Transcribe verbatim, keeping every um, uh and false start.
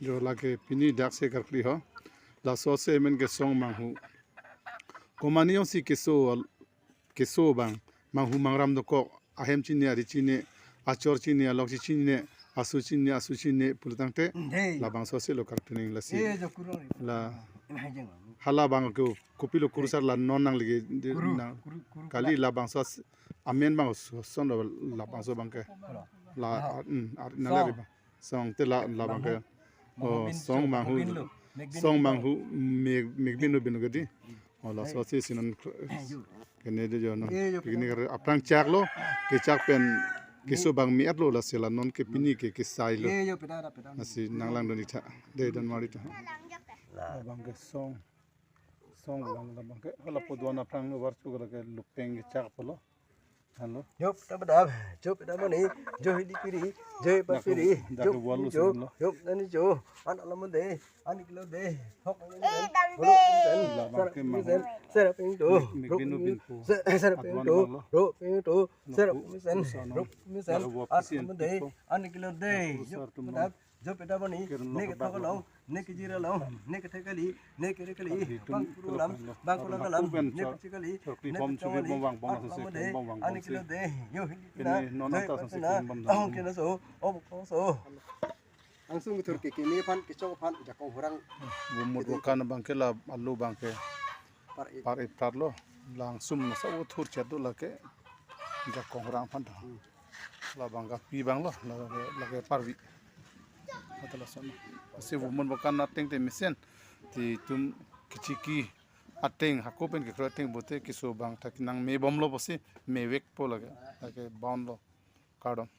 Jo lake pini dak se karkli ho. Laso se men ke Song Manghu. Komani ong si keso al-, keso abang. Manghu mangram dokok. Ahem chini, ari chini, achor chini, alokji chini, asu chini, asu chini, pulotangte. Dei. Labangso se lo kartuning lasi. Eh, jo kurung. La. Ena hajeng. Hala abang ke kopilo kurusar la non nangli ke, de, Kuru, nang. Kuru, kuru, Kali kuru. Labangso as-, amen abang so-, son lo labangso abang ke. Kuru. La, Ah. ar-, mm, ar-, Song. Nangli abang. Song te la, labang ke. Manghu. Oh, Manghu bin Song so, Manghu. Manghu bin lo. Mek bin Song lo. Manghu, Mek, Mek bin lo bin lo ke dei. Oh, laso si si non kr-, Yo. Kene dei jo non. Eh, jo, Pini kene. Kar aphrang chak lo, kechak pen keso abang me-et lo lasi la non ke pini ke kesai lo. Eh, jo, peda, peda. Lasi nanglang dun-ik tha. Dei don mari tha. La. Labang ke Song. Song lang labang ke. Hala po duan aphrang lo war chu lake lupeng kechak po lo. Halo. Yop, tapa dap, jo peda mani, jo hidi piri, jo hepat Dak piri, dak jo wall jo, sum lo. Yop, nani jo, an alam de, an kilo de, hok nani Eh, de, dam bro, de. Sen, Labang serap ke ni manghu. Sen, serap ni to, Mek, Mek bro, bin lo ni bin po. Sen, serap ni Adwan to, lo lo. Bro, ni to, Lo serap po, ni sen, usa no. Bro, ni sen, Dak wall an pisi alam de, po. An kilo de, Dak yop, usa tum tapa dap, lo. Jo peda mani, Keren ne lo ke ke thok bak lo. Along, ne ke jir along, ne ke thek kali, ne ke re kali, Kali tum bang kuru alam, lo. Bang kuru Keren alam, lo. Ne Chor-, ke chikali, chor ne kli bom ke chikali, churi bom bang bang at se lama de, kli bom bang ani bom kilo se. De, yo hindi Kene na, non jo ata se patu kli na, bom bang ahong bom kena se. So, oh, bang so. Angsung thur ke keme aphan, kechok aphan, jakong hurang. Bumut bukan abang ke la alu abang ke. Par-i. Par-i par lo. Langsung na sa uthur chat do lake. Jakong hurang aphan ta. Hmm. Labang kapi abang lo, la, la, lake parvi. Atala son. Si bumut bukan ateng te mesen. Ti tum kechiki ateng hako pen kekroi ateng bote keso abang ta kenang me bom lo pusi mevek po lake. Lake bound lo. Kardom.